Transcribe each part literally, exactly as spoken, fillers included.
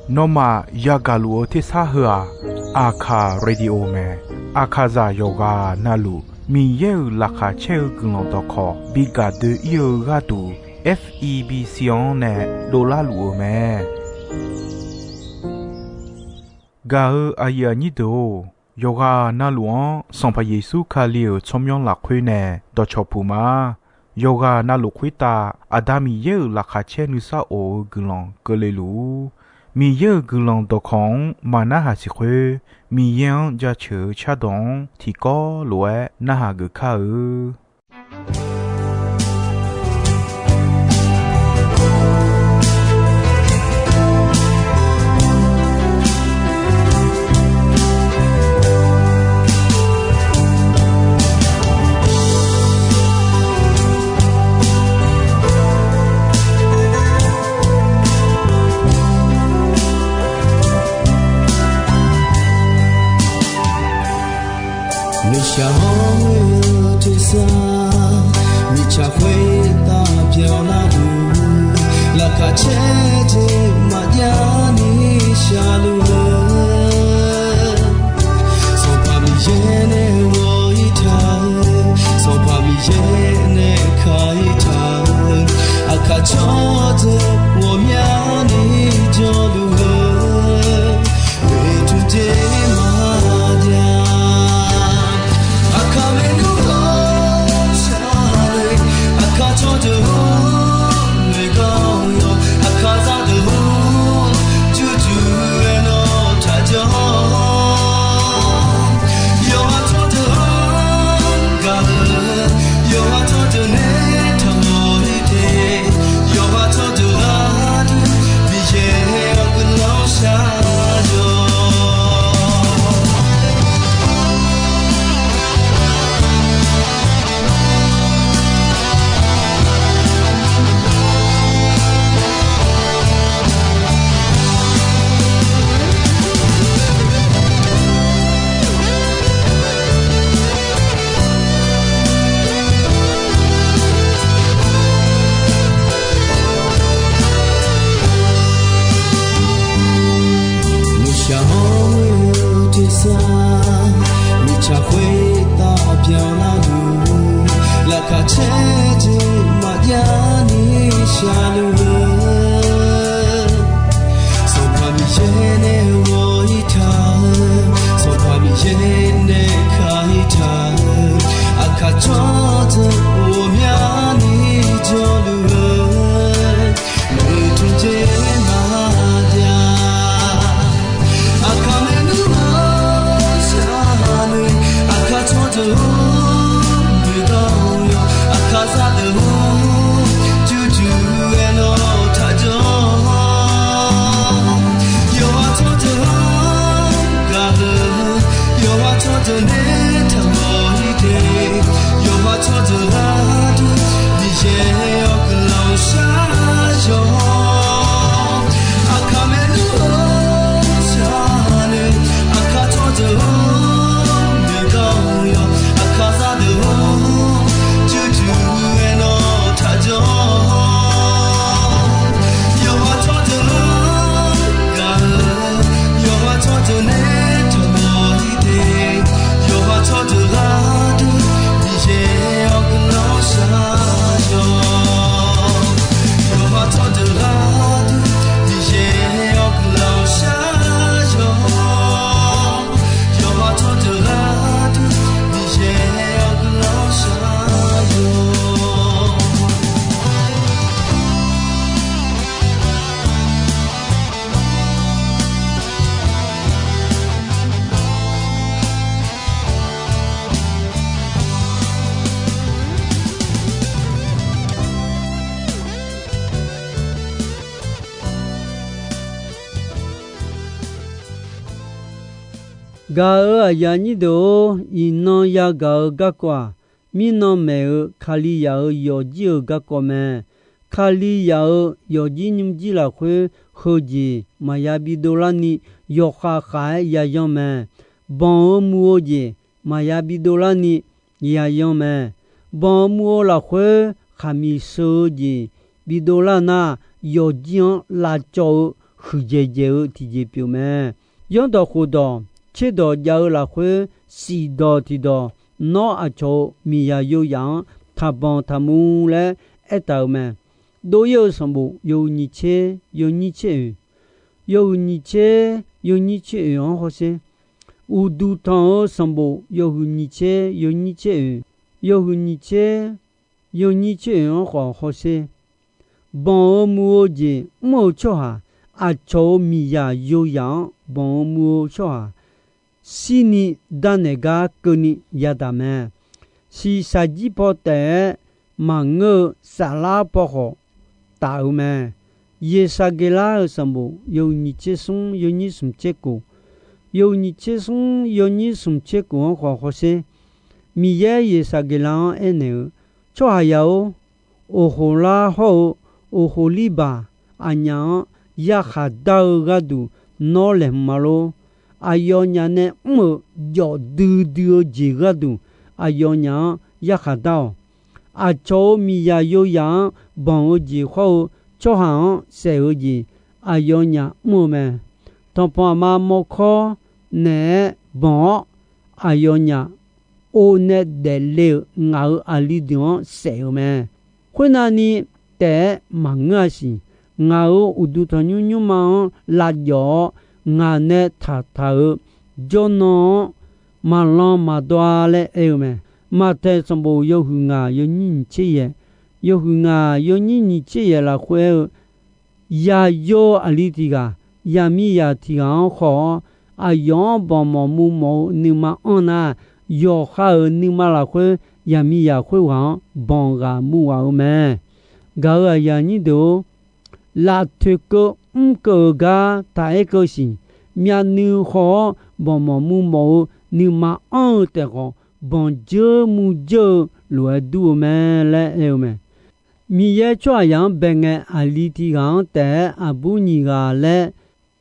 Nawmaf yagaq luf-eu tersar heu-aq, Aqkaq Radio mae. Aqkaqzaq yawqghaq navluf Miqyaer-euq laqkhaq caer-eu guiqlanq dawqkawq bi gaq doe-ir-eu gharduq, F E B C-anr nae dovlar luf-eu mae. Gaq-eu aqyuif aqnyir deuq-or, yawqghaq navluf-anr Sanqpaq Yeqsur Kali-euq tsawrmyanr lafkhoer nae dawqcawq puq ma. Yawqghaq navluf khoertav Aqda Miqyaer-euq laqkhaq caer nuisar of-eu guiqlanq keuvle luf-ur. Miqyaer-euq guiqlanq dawqkawq-anr maqnarhaq siq khoer, Miqyaer-anr jaceuq-eu cardawq-anr tiqkawv lof-aer narhaq geuf kar-eu. Nuishaq hawr-eu tersar, mirtsaq khoertav byanlar-eu, laqkhaq caer jeq maqjav ni shaqluf-eu, Sanqpaq Miqyaer nae ghawq-ir taq-eu, Sanqpaq Miqyaer nae ka-ir taq-eu, aqkaq tsawrdeuq ghawqmyani jawrluf-eu, oeqtmq jeq maqjav. Aqkaq maernmr ghawqshaq le, aqkaq tsawrdeuq-or, noeqgar-awr yawq, aqkaq zaqdeuq-or, jurjur-aer nawr taqjanr. Yawqha tsawrdeuq-anr gaq-eu, yawqha tsawrdeuq nae taqmawf-ir de, yawqha tsawrdeuq gharduq Miqyaer-awr guiqlanq shar-awq. Nuishaq hawr-eu tersar, mirtsaq khoertav byanlar-eu, laqkhaq caer jeq maqjav ni shaqluf-eu, Sanqpaq Miqyaer nae ghawq-ir taq-eu, Sanqpaq Miqyaer nae ka-ir taq-eu, aqkaq tsawrdeuq ghawqmyani jawrluf-eu, oeqtmq jeq maqjav. Aqkaq maernmr ghawqshaq le, aqkaq tsawrdeuq-or, noeqgar-awr yawq, aqkaq zaqdeuq-or, jurjur-aer nawr taqjanr. Yawqha tsawrdeuq-anr gaq-eu, yawqha tsawrdeuq nae taqmawf-ir de, yawqha tsawrdeuq gharduq Miqyaer-awr guiqlanq shar-awq. Aqkaq maernmr ghawqshaq le, aqkaq tsawrdeuq-or, noeqgar-awr yawq, aqkaq zaqdeuq-or, jurjur-aer nawr taqjanr. Yawqha tsawrdeuq-anr gaq-eu, yawqha tsawrdeuq nae taqmawf-ir de, yawqha tsawrdeuq gharduq Miqyaer-awr guiqlanq shar-awq. Yawqha tsawrdeuq gharduq Miqyaer-awr guiqlanq shar-awq. Yawqha tsawrdeuq gharduq Miqyaer-awr guiqlanq shar-awq. Gaq-eu aqyuif aqnyir deuq-or, iqnan yagaq-eu garkawv-aq, mirnan maeq-eu Kalizaq-euq yawfjir-euq garkawv mae. Kalizaq-euq yawfjir nymrjir lafkhoer heujeq maqya bidov larni, yawqkhaq khaq-aer yayan mae. Banq-eu muv-eu jeq maqya bidov larni yayan mae. Banq-eu muv-eu lafkhoer khaqmiq sheu-eu jeq bidov lar nar, yawqjir-anr lavcawv-eu huiqdzaeq dzaeq-eu tiqjeq pyeuf mae. Zanrdawq khofdawq tserdawq jav-eu lafkhoer, shifdawq tiqdawq nawr aqcawq-euq miqzaq yoyaf-anr taqbanq taqmuv laer aertaq-euq mae. Dov-ir-eu sanqbof yawhuiq nyiq tser yawnyir tser oeq, yawhuiq nyiq tser yawnyir tser oeq-anr hawsher. Uqduq tanq-euq sanqbof yawhuiq nyiq tser yawnyir tser oeq, yawhuiq nyiq tser yawnyir tser oeq-anr khawf hawsher. Banq-eu muv-eu jeq mr-eu tsawrhaq, aqcawq-euq miqzaq yoyaf-anr banq-eu muv-eu tsawrhaq, shirni darnaeq gar keuvni yadaq mae. Shiqshaq jir paw taef-aer maqngeur-eu saflar paw khawf taf-euq mae. Yeqsaqgeqlar-euq sanqbof yawhuiq nyiq tser smr yawnyir smq tser kof, yawhuiq nyiq tser smr yawnyir smq tser kof-anr khawf hawsher. Miqyaer Yeqsaqgeqlar-anr aernaeq-eu, Tsawrhaqzaq-or, oqhoq lar hawr-eu oqhoq lirbaq aqnyaf-anr yarkhaq dar-eu gharduq nawr laeqhmq ma lor. Aqyawfnyaf nae mr-euq jawf duidui-eu jeq gharduq aqyawfnyaf-anr yarkhaq dar-awq. Aqcawq-euq miqzaq yoyaf-anr banq-eu jeq hawr-eu tsawrhaq-anr saef-eu jeq aqyawfnyaf mr-eu mae. Tanqpanq aqma mawrkawr naeq-aer banq-awr, aqyawfnyaf or nae daefle-euq ngaq-euq aqli deuq-anr saef-euq mae. Khoernav ni taef-aer maqngeur-a siq. Ngaq-euq uqduq tanqnymr nymrma-anr lavjawf-awr, ngaq nae taqtaq-euq jawrnan-anr maqlan maqdawv-a laer aer-eu mae. Maqtaeq sanqbof yawhuiq ngaq yawnyir nyiq tser yaeq, yawhuiq ngaq yawnyir nyiq tser yaeq lafkhoer aer-eu, Yaqyo aqli tiq ghaq, yaqmiqzaq tiq ghaq-anr khawf-awr, aqyawf-anr banq mawf muv mawf-eu nuima anr nar, yawqha-euq nuima lafkhoer yaqmiqzaq khoerghaq-anr banq ghaq muv ghaq-eu mae. Gaq-euq aqyuif aqnyir deuq-or, laftoeq keuv mr keuv-euq gar taq aer keuv siq. Myavnuiv khawf-awr banq mawf muv mawf-eu nuima anr-eu taef khawf, banq dzeur muv dzeur-eu lof-aer dur-eu mae laer aer-eu mae. Miqyaer tsawrhaqzaq-anr bae ngae, aqli tiq ghaq-anr taef-aer aqbur nyiq ghaq laer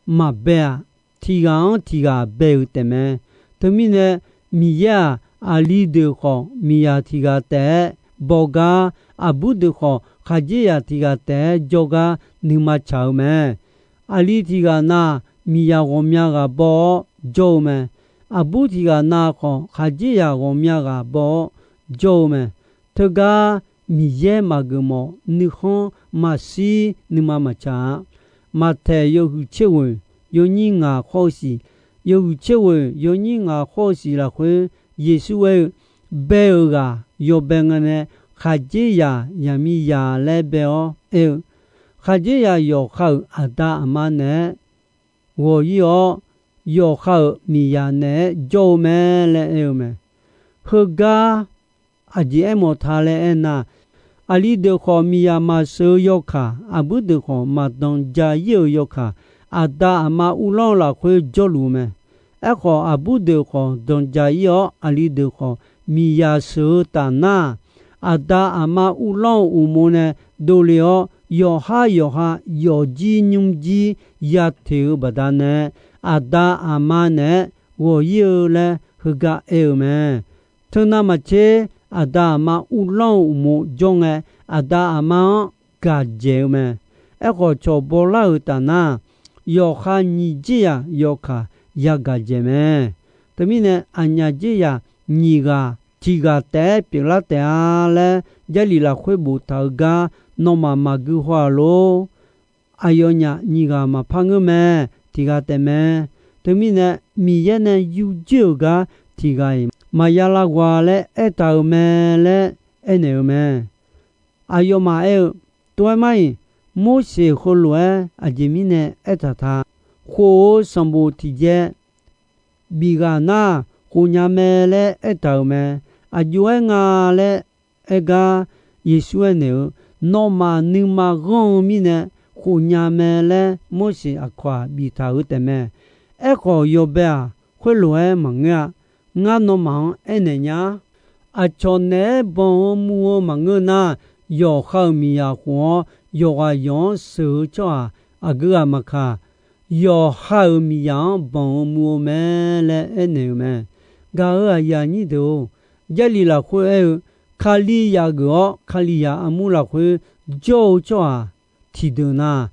maqbae-aq, tiq ghaq-anr tiq ghaq bae-euq taefmae. Teumirnae, Miqyaer-aq, aqli deuq khawf miqzaq tiq ghaq taef-aer baw gar, aqbur deuq khawf khaqdzerzaq tiq ghaq taef-aer jawr gar nuima tsaq-eu mae. Aqli tiq ghaq na, miqzaq ghawqmya ghaq baw-awr jawr-eu mae. Aqbur tiq ghaq na khawf, khaqdzerzaq ghawqmya ghaq baw-awr jawr-eu mae. Teugar Miqyaer maqgeuf mawf, nuikhanr maqshir nuima maqtsaq-a. Maqtaeq yawhuiq tser ghoeq yawnyir ngaq khawr-eu siq, yawhuiq tser ghoeq yawnyir ngaq khawr-eu siq lafkhoer, Yeqsur aer-eu, Bae-euq ghaq yawbae ngae nae khaqdzerzaq yaqmiqzaq laer bae-awr aer-eu, khaqdzerzaq yawqha-euq aqda aqma naeq-aer ghawq-ir-awr, yawqha-euq miqzaq naeq-aer jawr-eu mae laer aer-eu mae. Heugar aqjeq aermawf ta laer aernar, aqli deuq khawf miqzaq maqsheuq-eu yawkaq, aqbur deuq khawf maqdanqja-ir-euq yawkaq, aqda aqma uvlanr-eu lafkhoer jawrluf-eu mae. Aerkhawf, aqbur deuq khawf danqja-ir-awr, aqli deuq khawf miqzaq sheuq-eu taf nar, aqda aqma uvlanr-eu uqmov nae dovle-awr, yawqha yawqha yawfjir nymrjir yateq-eu baqdanae, aqda aqma naeq-aer ghawq-ir-eu laer heugar aer-eu mae. Teunav maqtser, aqda aqma uvlanr-eu uqmov jawr ngae, aqda aqma-anr gaq dzaeq-eu mae. Aerkhawf, cawq bawlar-euq taf nar, yawqha nyiq dzer-aq yawkaq yagaq dzaeq mae. Teumirnae, aqnyaf dzer-aq nyiq ghaq tiq ghaq taef-aer pyeuflar taef-a laer, Jarlif lafkhoer boftaq-eu gar nawmaf maqgui haw-aq lor. Aqyawfnyaf nyiq ghaq maqpar ngeur mae, tiq ghaq taef mae. Teumirnae, Miqyaer nae yurdzoer-euq gar tiq ghaq-iq maqya lavghawq-a laer aertaq-euq mae laer aernaeq-eu mae. Aqyawfmaf aer-eu, Tov-aer mar-iq, Morseq heulof-aer aqjeq mirnae aertaq ta, khof-eu sanqbof tiq jaev bif ghaq nar, khofnya mae laer aertaq-euq mae. Aq jov-aer nga laer aer gar, Yeqsur aernaeq-eu, Nawmaf nuima ghanr-eu mirnae khofnya mae laer Morseq aqkawq-aq biftaq-euq taefmae. Aerkhawf, yawbae-aq khoerlof-aer maqngeur-a. Ngar nawmaf-anr aernaeq nya, aqcawq naeq-aer banq-eu muv-eu maqngeur nar, yawqha-euq miqzaq khof-awr, yawqghaq yawq-anr sheuq-eu tsawrhaq aqgeu ghaq maqkaq, yawqha-euq miqzaq-anr banq-eu muv-eu mae laer aernaeq-euq mae. Gaq-euq aqyuif aqnyir deuq-or, Jarlif lafkhoer aer-eu, Kalizaq geuf-awr Kalizaq armur lafkhoer jawr-eu tsawrhaq tiqdeuq nar,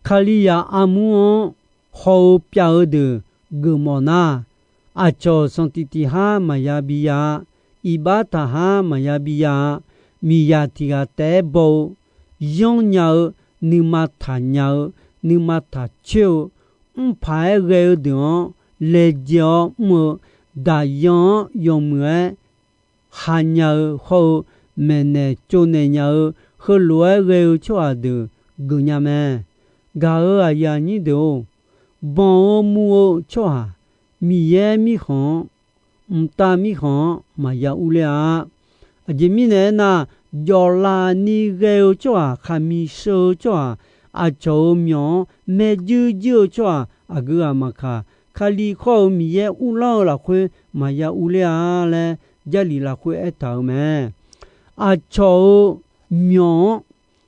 Kalizaq armur-anr haw-eu pyav-eu deuq geufmawf nar, aqcawq sanqtiq tiq har maqya bi ya-a. Iqbax taqhar maqya bi ya-a. Miqzaq tiq ghaq taef-aer baw-eu, yanrnya-eu, nuima taqnya-eu, nuima taqcoer-eu, mrpaq-aer ghae-eu deuq-anr laejae-awr mr-eu, daqyan-anr yawmuiq-aer hanya-eu hawr-eu, maeqnaeq tsovnaeq nya-eu, heulof-aer ghae-eu tsawrhaq deuq geufnya mae. Gaq-euq aqyuif aqnyir deuq-or, banq-eu muv-eu tsawrhaq Miqyaer mirkhanq-anr, mqtav mirkhanq-anr maqya urler-a. Aqjeq mirnae aernar, jawflaf ni ghae-eu tsawrhaq, khaqmiq sheu-eu tsawrhaq, aqcawq-euq myawq-anr maerjuir juir-eu tsawrhaq aqgeu ghaq maqkaq, Kali khawr-eu Miqyaer uvlanr-eu lafkhoer maqya urler-a laer, Jarlif lafkhoer aertaq-euq mae. Aqcawq-euq myawq-anr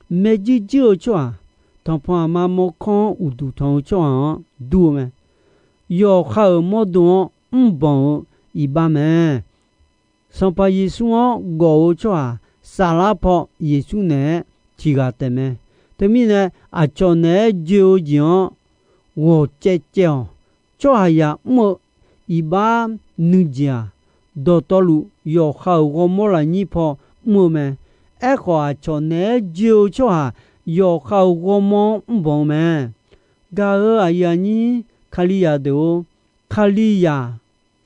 maerjuir juir-eu tsawrhaq, tanqpanq aqma mawrkawr-anr uqduq tanq-eu tsawrhaq-anr dur-eu mae. Yawqha-euq mawrdo-anr mrbanq-eu iqbax mae. Sanqpaq Yeqsur-anr gawf-eu tsawrhaq saflar paw Yeqsur naeq-aer tiq ghaq taef mae. Teumirnae, aqcawq naeq-aer joe-eu jeq-anr ghawq caev caev-awq. Tsawrhaqzaq mr-eu iqbax nuijeq-aq, dawqtawvluf yawqha-euq ghawrmawr lafnyir paw mr-eu mae. Aerkhawf, aqcawq naeq-aer joe-eu tsawrhaq yawqha-euq ghawrmawr-anr mrbanq-eu mae. Gaq-euq aqyuif aqnyir Kalizaq deuq-or, Kalizaq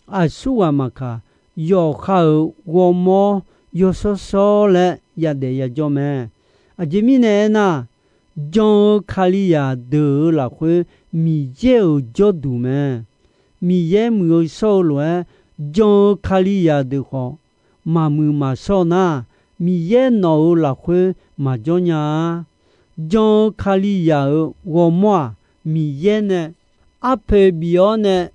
aqsurghaq maqkaq, yawqha-euq ghawrmawr yawshawr shawr laer yadaef yajawr mae. Aqjeq mirnae aernar, jan-eu Kalizaq deuq-euq lafkhoer Miqyaer-euq jawrduq mae. Miqyaer muiq-eu shawr-eu lof-aer, jan-eu Kalizaq deuq khawf maqmuiq maqshawr nar, Miqyaer nawq-euq lafkhoer maqjawr nya-a. Jan-eu Kalizaq-euq ghawrmawr-aq, Miqyaer nae arpoeq bif-awr nae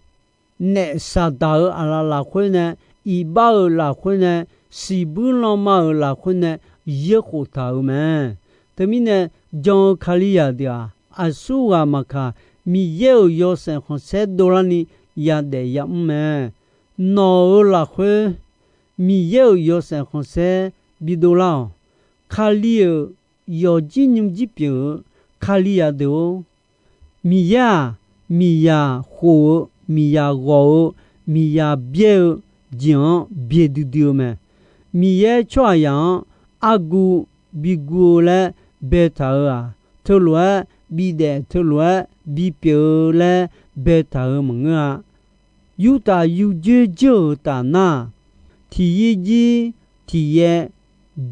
naef saqdaq-euq aqlaf lafkhoer nae, iqbax-euq lafkhoer nae, siqbuir lanma-euq lafkhoer nae yaerkhof taq-euq mae. Teumirnae, jan-eu Kalizaq deuq-aq, aqsurghaq maqkaq, Miqyaer-euq yawshaef khanqsaer dovlarni yadaef yamr mae. Nawq-euq lafkhoer Miqyaer-euq yawshaef khanqsaer bidov lar-awq. Kali-euq yawqjir nymrjir pyeuf-eu Kalizaq deuq-or, Miqyaer-aq, miqzaq khof-eu, miqzaq ghawq-eu, miqzaq byaer-eu jeq-anr byae duidui-eu mae. Miqyaer tsawrhaqzaq-anr argu biguv-eu laer baetaq-euq-aq, teulof-aer bidaef, teulof-aer bipyeuf-eu laer baetaq-euq maqngeur-a. Yurtaf yurdzoer dzeur-euq taf nar, tiqyir jir tiqyaer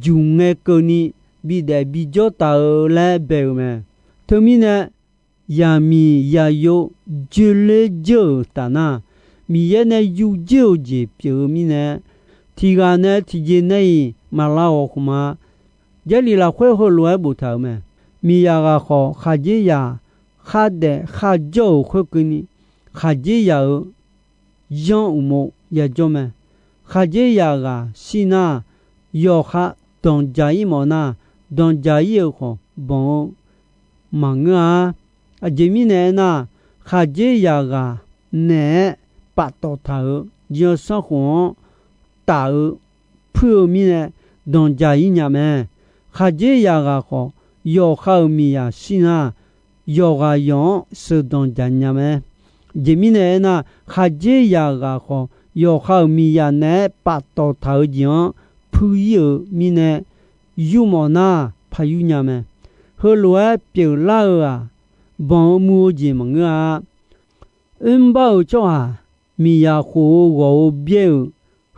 juq ngae keuvni bidaef bijawr taf-eu laer bae-euq mae. Teumirnae, yaqmiq yaqyo dzoerler dzeur-euq taf nar, Miqyaer nae yurdzoer-eu jeq pyeuf-eu mirnae, tiq ghaq nae tiqjeq nae-iq maqlav ghawq khmq-a. Jarlif lafkhoer heulof-aer boftaq-euq mae. Miqzaq ghaq khawf, khaqdzerzaq khardaef kharjawr-euq khoerkeuvni, khaqdzerzaq-euq yanr uqmov yajawr mae. Khaqdzerzaq ghaq shir nar, yawqha danqdzaq-ir mawf nar, danqdzaq-ir-euq khawf banq-eu maqngeur-a. Aqjeq mirnae aernar, khaqdzerzaq ghaq naeq-aer paftawf taq-euq jeq-anr sanrkhof-anr taf-eu puir-eu mirnae danqdzaq-ir nya mae. Khaqdzerzaq ghaq khawf, yawqha-euq miqzaq shir nar, yawqghaq yawq-anr sheuqdanq dzaq nya mae. Aqjeq mirnae aernar, khaqdzerzaq ghaq khawf, yawqha-euq miqzaq naeq-aer paftawf taq-eu jeq-anr puir-ir-euq mirnae, yurmawf nar paq yur nya mae. Heulof-aer pyeuflar-eu-aq, banq-eu muv-eu jeq maqngeur-a. Oermr bar-euq tsawrhaq, miqzaq khof-eu ghawq-eu byaer-euq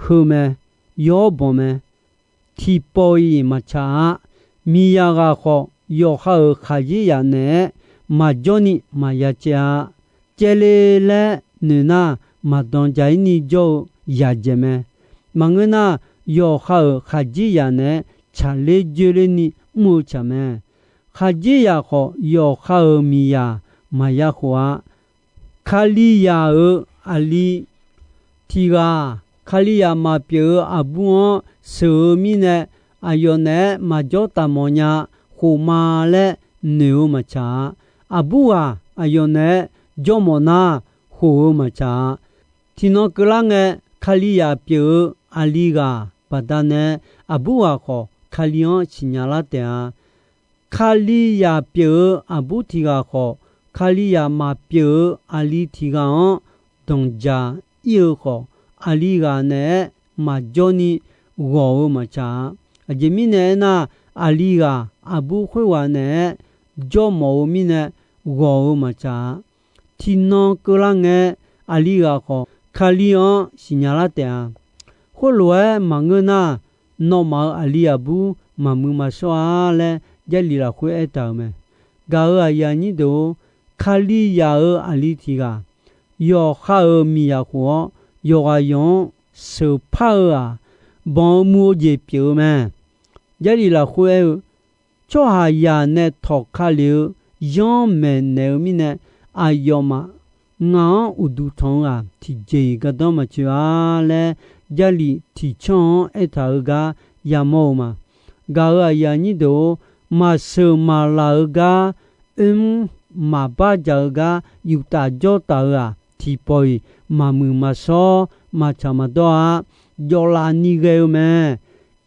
heu mae, yawr banq mae. Tiqpawf-iq maqtsaq-a. Miqzaq ghaq khawf, yawqha-euq khaqdzerzaq naeq-aer maqjawr ni maqya caev-a. Caevle laer noeq nar, maqdanq dzaq-ir ni jawr-eu yaqdzaeq mae. Maqngeur nar, yawqha-euq khaqdzerzaq naeq-aer tsaqler dzoerler ni mr-eu tsaq mae. Khaqdzerzaq khawf, yawqha-euq miqzaq maqya khof-a. Kalizaq-euq aqli tiq ghaq-aq, Kalizaq maqpyeuf-eu aqbur-anr sheuq-eu mirnae, aqyawf naeq-aer maqjawr taf mawf nya khof ma laer noeq-eu maqtsaq-a. Aqbur ghaq aqyawf naeq-aer jawr mawf nar, khof-eu maqtsaq-a. Tiqnan keuvlar ngae, Kalizaq pyeuf-eu aqli ghaq baqdanae, aqbur ghaq khawf Kali-anr siqnya lar taef-a. Kalizaq pyeuf-eu aqbur tiq ghaq khawf, Kalizaq maqpyeuf-eu aqli tiq ghaq-anr danqjaq ir-eu khawf, aqli ghaq naeq-aer maqjawr ni ghawq-eu maqtsaq-a. Aqjeq mirnae aernar, aqli ghaq aqbur khoerghaq naeq-aer jawrmawf-eu mirnae ghawq-eu maqtsaq-a. Tiqnan keuvlar ngae, aqli ghaq khawf Kali-anr siqnya lar taef-a. Khoerlof-aer maqngeur nar, nawmaf-euq aqli aqbur maqmuiq maqshawr-a laer Jarlif lafkhoer aertaq-euq mae. Gaq-euq aqyuif aqnyir deuq-or, Kalizaq-euq aqli tiq ghaq yawqha-euq miqzaq khof-awr, yawqghaq yawq-anr sheuqpar-eu-aq, banq-eu muv-eu jeq pyeuf-eu mae. Jarlif lafkhoer aer-eu, tsawrhaqzaq nae tawq ka lef-eu yanr maeqnaeq-eu mirnae, aqyawfmaf ngaq-anr uqduq tanq-eu-aq, tiqjeq-iq gardanr maqtsoeq-a laer Jarlif tiqcanr-anr aertaq-eu gar yamawr-eu ma. Gaq-euq aqyuif aqnyir deuq-or, maqsheuq maqlaq-eu gar, oermr maqbar dzaq-eu gar yuftaf jawrtaf-eu-aq, tiqpawf-iq maqmuiq maqshawr, maqtsaq maqdawr-a. Jawflaf ni ghae-eu mae.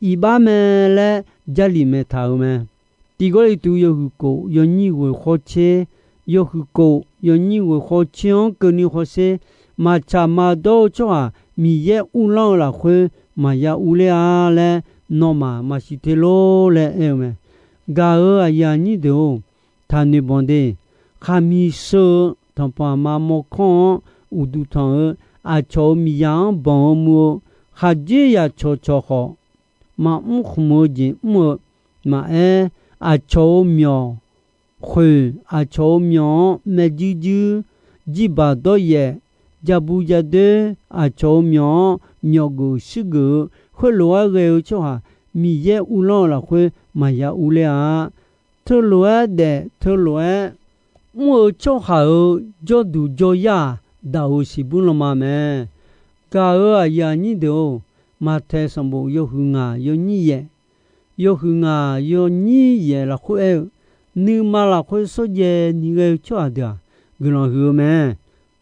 Iqbax mae laer Jarlif maeqtaq-euq mae. Tiq Gawrliqtu yawhuiq kof yawnyir ghoeq khawr tser, yawhuiq kof yawnyir ghoeq khawr tser-anr keuvni hawsher, maqtsaq maqdawr-eu tsawrhaq Miqyaer uvlanr-eu lafkhoer maqya urler-a laer nawmaf maqsiq te lor laer aer-eu mae. Gaq-euq aqyuif aqnyir deuq-or, taqnoeq banq de. Khaqmiq sheu-eu tanqpanq aqma mawrkawr-anr uqduq tanq-eu, aqcawq-euq miqzaq-anr banq-eu muv-eu, khaqdzerzaq cawqcawq khawf, maqmr khmq-eu jeq mr-eu maqaer, aqcawq-euq myawq khoeq, aqcawq-euq myawq-anr maerjuir juir, jirbaq dawryaef, jabu jadoer, aqcawq-euq myawq-anr myawqgeuf shuirgeuf-eu, khoerlof-aer ghae-eu tsawrhaq Miqyaer uvlanr-eu lafkhoer maqya urler-a. Teulof-aer daef, teulof-aer mr-eu tsawrhaq-euq jawrduq jawryar-aq, daq-euq siqbur lanma mae. Gaq-euq aqyuif aqnyir deuq-or, Maqtaeq sanqbof yawhuiq ngaq yawnyir yaef, yawhuiq ngaq yawnyir yaef lafkhoer aer-eu, nuima lafkhoer shawrjaev ni ghae-eu tsawrhaq deuq-aq, guiqlanq huiq-eu mae.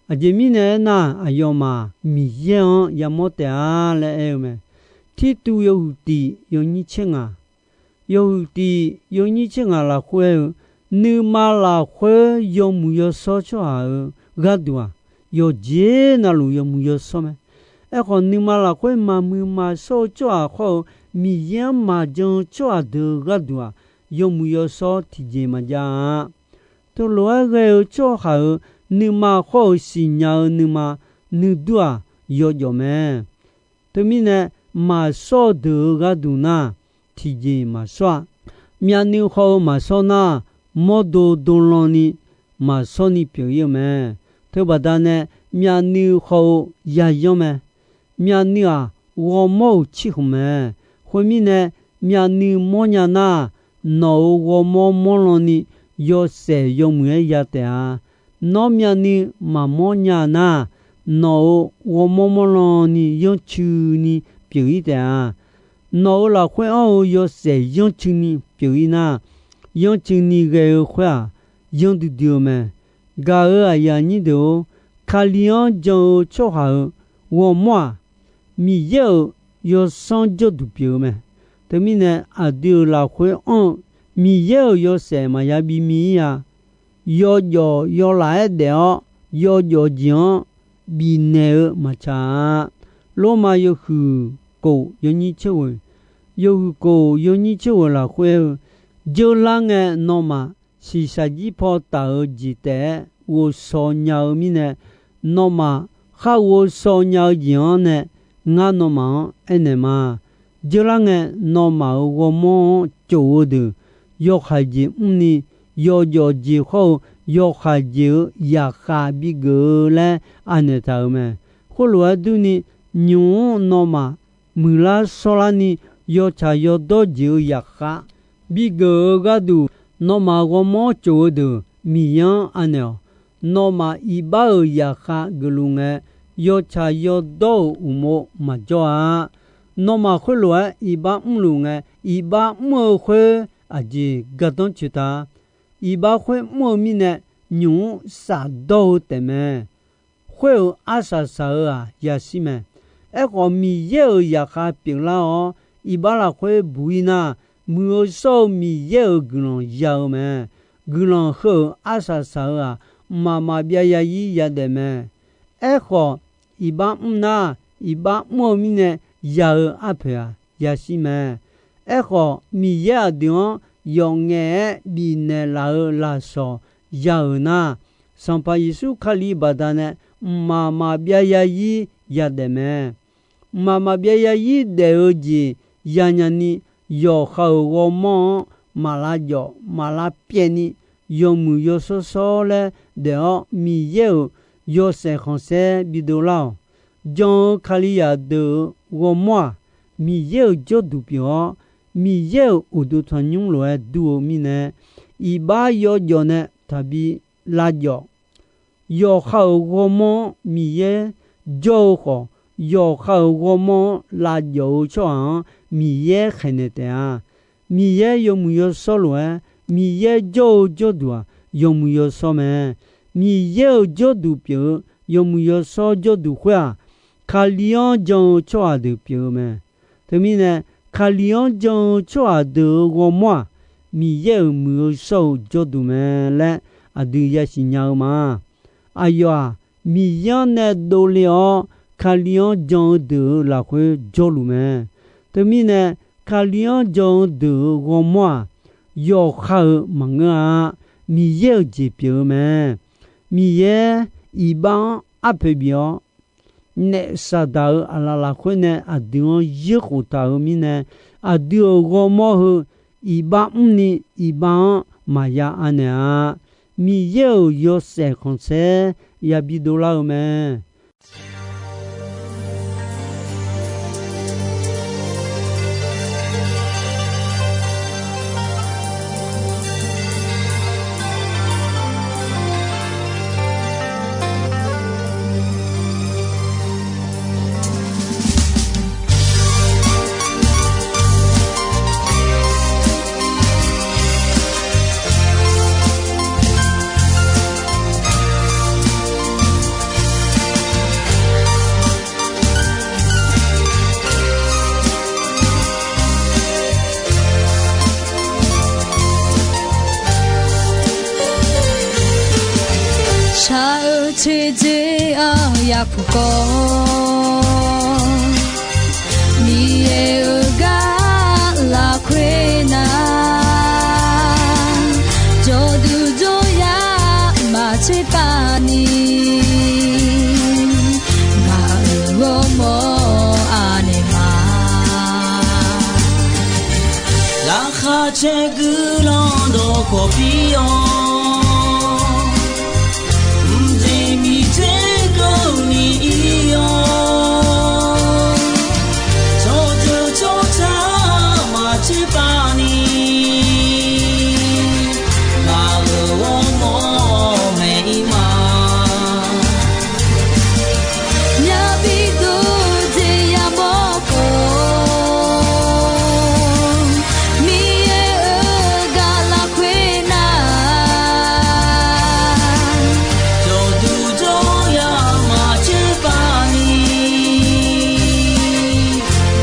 Aqjeq mirnae aernar, aqyawfmaf Miqyaer-anr yamawr taef-a laer aer-eu mae. Tirtuv yawhuiq tiq yawnyir tser ngaq, yawhuiq tiq yawnyir tser ngaq lafkhoer aer-eu, nuima lafkhoer yawmuiq yawshawr tsawrhaq-euq gharduq-aq, yawqjeq navluf yawmuiq yawshawr mae. Aerkhawf, nuima lafkhoer maqmuiq maqshawr-eu tsawrhaq khawr-eu, Miqyaer-anr maqjan-eu tsawrhaq deuq-euq gharduq-aq, yawmuiq yawshawr tiqjeq maqjav-a. Teulof-aer ghae-eu tsawrhaq-euq nuima khawr-eu siqnya-eu nuima nuidur-aq, yawjawf mae. Teumirnae, maqshawr-eu deuq-euq gharduq nar, tiqjeq maqshawr-a. Myavnuiv khawf-eu maqshawr nar, mawrdo dolan ni maqshawr ni pyeuf ir-eu mae. Teubaqda nae myavnuiv khawf-eu yayanr mae. Myavnuiv-aq, ghawrmawr-euq cirkhmq mae. Khoermirnae, myavnuiv mawrnya nar, nawq-euq ghawrmawr mawrlan ni yawshaef yawmuiq-aer ya taef-a. Nawr myavnuiv maqmawr nya nar, nawq-euq ghawrmawr mawrlan ni yanrcuini pyeuf ir taef-a. Nawq-euq lafkhoer anr-eu yawshaef yanrcuini pyeuf ir nar, yanrcuini ghae-eu khoer-aq, yanr duidui-eu mae. Gaq-euq aqyuif aqnyir deuq-or, Kali-anr jan-eu tsawrhaq-euq ghawrmawr-aq, Miqyaer-euq yawsanr jawrduq pyeuf-eu mae. Teumirnae, aqdui-euq lafkhoer anr-eu Miqyaer-euq yawshaef maqya bimi ir-a. Yawjawf yawlaf-aer daef-awr, yawjawf jeq-anr bifnaeq-eu maqtsaq-a. Lormav yawhuiq kof yawnyir tser ghoeq, yawhuiq kof yawnyir tser ghoeq lafkhoer-eu, jeurlar ngae nawmaf shiqshaq jir paw taf-eu jeq taef-aer ghovshaw nya-eu mirnae, nawmaf khar ghovshaw nya-eu jeq-anr nae ngar nawmaf-anr aernaeq ma. Jeurlar ngae, nawmaf-euq ghawrmawr-anr cof-eu deuq yawhaiq jeq mrni, yawjawf jeq hawr-eu yawhaiq jeq-euq zaqkhav bigeuf-eu laer anaeq taq-euq mae. Khoerlof-aer durni, nymq-mr nawmaf muiqlar shawrlarni, yawtsaq yawdawr jeq-euq zaqkhav bigeuf-eu gharduq, nawmaf ghawrmawr cof-eu deuq Miqyaer-anr anaeq-awq. Nawmaf iqbax-euq zaqkhav geufluf ngae, yawtsaq yawdawr-euq uqmov maqjawr-a. Nawmaf khoerlof-aer iqbax mrluf ngae, iqbax mr-eu khoer aqjeq gardanr coeq ta. Iqbax khoer mr-eu mirnae, nymq-mr shafdawr-eu taefmae. Khoer-euq arsaq saq-eu-aq yashir mae. Aerkhawf, Miqyaer-euq zaqkhav pyeuflar-awr, iqbax lafkhoer buq ir nar, muiq-eu shawr-eu Miqyaer-euq guiqlanq ya-eu mae. Guiqlanq heu-euq arsaq saq-eu-aq, mqmaq maqbyav yarzir yadaef mae. Aerkhawf, iqbax mr nar, iqbax mr-eu mirnae ya-eu arpoeq-aq yashir mae. Aerkhawf, Miqyaer aqdui-anr yawf ngaef-aer bifnaeq laf-eu lafsawq ya-euq nar, Sanqpaq Yeqsur Kali baqdanae mqmaq maqbyav yarzir yadaef mae. Mqmaq maqbyav yarzir daef-eu jeq yanya ni, yawqha-euq ghawrmawr-anr maq lavjawf maq lavpyaev ni, yawmuiq yawshawr shawr laer daef-awr, Miqyaer-euq yawshaef khanqsaer bidov lar-awq. Jan-eu Kalizaq deuq-euq ghawrmawr-aq, Miqyaer-euq jawrduq pyeuf-awr, Miqyaer-euq uqduq tanqnymr lof-aer dur-eu mirnae, iqbax yawjawf nae taqbi lavjawf. Yawqha-euq ghawrmawr-anr Miqyaer jawr-eu khawf, yawqha-euq ghawrmawr-anr lavjawf-eu tsawrhaq-anr Miqyaer khaeqnaeq taef-a. Miqyaer yawmuiq yawshawr lof-aer, Miqyaer jawr-eu jawrduq-aq, yawmuiq yawshawr mae. Miqyaer-euq jawrduq pyeuf-eu yawmuiq yawshawr jawrduq khoer-aq, Kali-anr jan-eu tsawrhaq deuq pyeuf-eu mae. Teumirnae, Kali-anr jan-eu tsawrhaq deuq-euq ghawrmawr-aq, Miqyaer-euq muiq-eu shawr-eu jawrduq mae laer aqdui yasiq nya-eu ma. Aqyawf-aq, Miqyaer-anr nae dovle-awr Kali-anr jan-eu deuq-euq lafkhoer jawrluf mae. Teumirnae, Kali-anr jan-eu deuq-euq ghawrmawr-aq, yawqha-euq maqngeur-a. Miqyaer-euq jeq pyeuf-eu mae. Miqyaer iqbax-anr arpoeq bif-awr, naef Saqdaq-euq aqlaf lafkhoer nae aqdui-anr yurkhof taq-euq mirnae, aqdui-euq ghawrmawr heu iqbax mrni iqbax-anr maqya anaeq-a. Miqyaer-euq yawshaef khanqsaer yabi dovlar-eu mae. Shaq-eu teudzer-anr yapuq kawv, Miqyaer-euq gar lafkhoer nar, jawrduq jawryar maqtser pav ni, ngaq-euq ghawrmawr anaeq ma. Laqkhaq caer guiqlanq dawqkawq pir-awr, mqjeq miqter keuvni ir-awr, tsawrjeuq tsawrca maqtser pav ni, ngaq-euq ghawrmawr maeq ir ma. Yabi dov jeq yamawr khawf, Miqyaer-euq gar lafkhoer nar, jawrduq jawryar maqtser pav ni,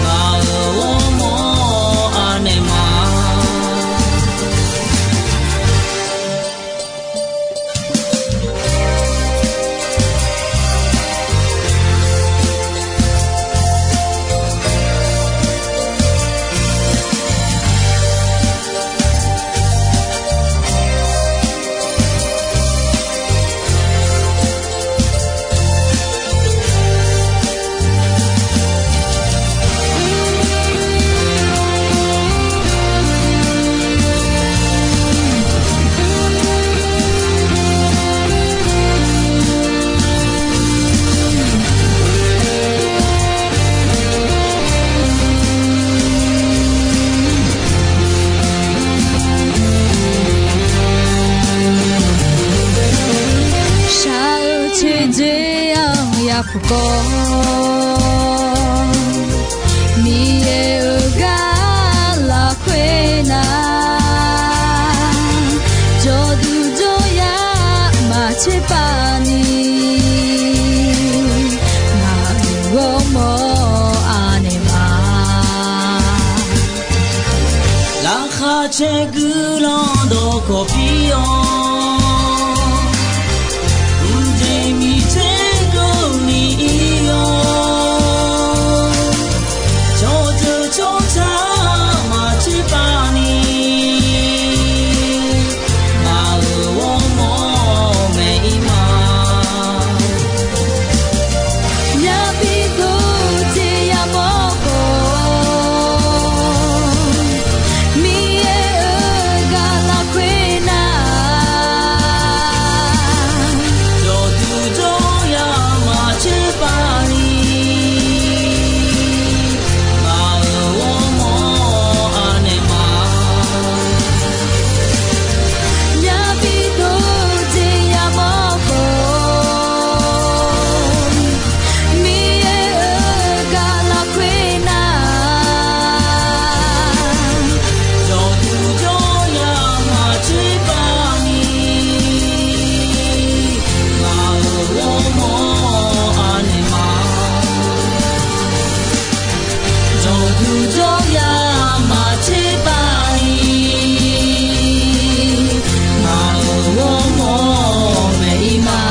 ngaq-euq ghawrmawr anaeq ma. Shaq-eu teudzer-anr yapuq kawv, Miqyaer-euq gar lafkhoer nar, jawrduq jawryar maqtser pav ni, ngaq-euq ghawrmawr anaeq ma. Laq Caerguiqlanq dawqkawq pir-awr, mqjeq miqtser keuvni ir-awr, cawqdeuq tsawrca maqtser pav ni, ngaq-euq ghawrmawr maeq-ir ma. Yabi dov jeq yamawr khawf, Miqyaer-euq gaq lafkhoer nar, yawqduq jawryaq maqtser pav ni, ngaq-euq ghawrmawr anaeq ma. Yabi dov jeq yamawr khawf, Miqyaer-euq gaq lafkhoer nar, yawqduq jawryaq maqtser pav ni, ngaq-euq ghawrmawr anaeq ma. Yawqduq jawryaq maqtser pav ni, ngaq-euq ghawrmawr maeq-ir ma.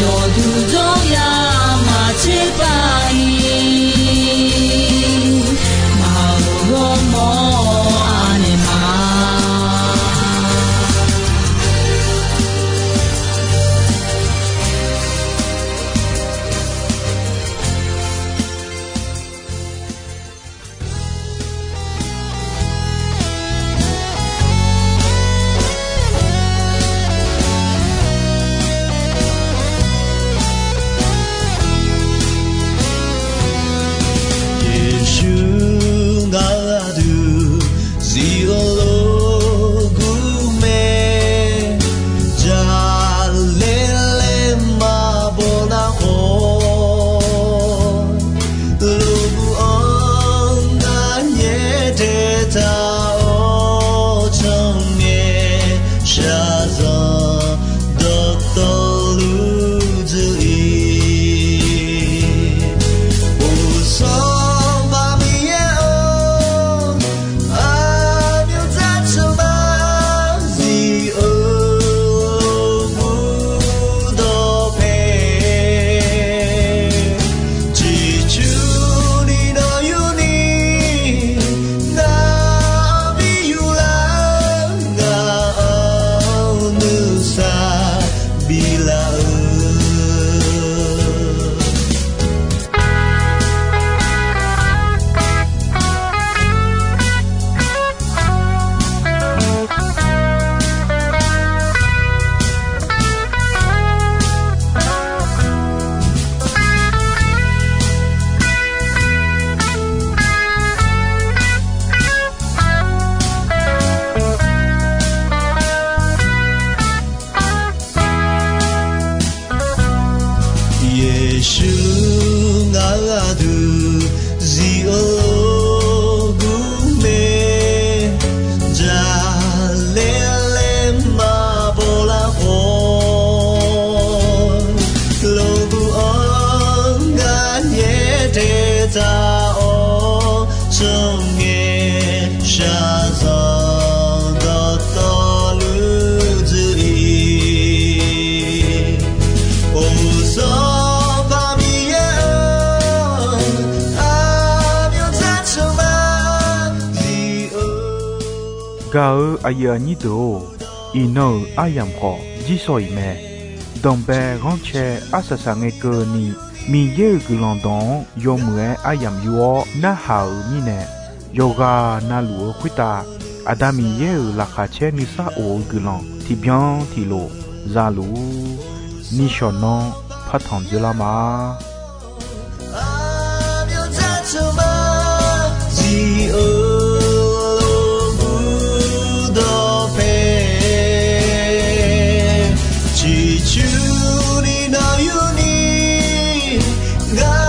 Yawqduq jawryaq maqtser pav ni, ngaq-euq ghawrmawr anaeq ma. Yeqsur ngaq-euq aqdui zif-eu lof gur mae, jaqlaer laer maqbaw nar khawf, lof gur-anr ngar nyaer daeq taq-awr, tsawrngae shaqzanq dawqtawvluf dzuif-ir. Uqsanq maqbif yaer-anr, aqmyanzar tsanqma zif-eu lof gur dawqpae, ciqcurni nawq yurni, ngar bi yurlar, ngaq-anr nuisar biflaf-eu. Yeqsur ngaq-euq aqdui zif-eu lof gur mae, jaqlaer laer maqbaw lar khawf, lof gur-anr ngar nyaer daeq taq-awr, tsawrngae shaqzanq dawqtawvluf dzuif-ir. Uqsanq paq Miqyaer-anr, aqmyanzar tsanqma zif-eu. Gaq-eu aqyuif aqnyir deuq-or, iqnan-euq aryamq khawf jirsawq iq mae. Danqbae ghanrcae arsaq saq ngae keuvni, Miqyaer-euq guiqlanq dawq-anr yawmuiq-aer aryamq yur-awr narhaq-euq mirnae, yawqghaq navluf-eu khoertav Aqda Miqyaer-euq laqkhaq caer nuisar of-eu guiqlanq tiqbyan tiqlof za luf-ur. Nishawq nanr partanq dzeurlar ma. Aqmyanzar tsanqma zif-eu lof gur dawqpae, ciqcurni nawq yurni, ngar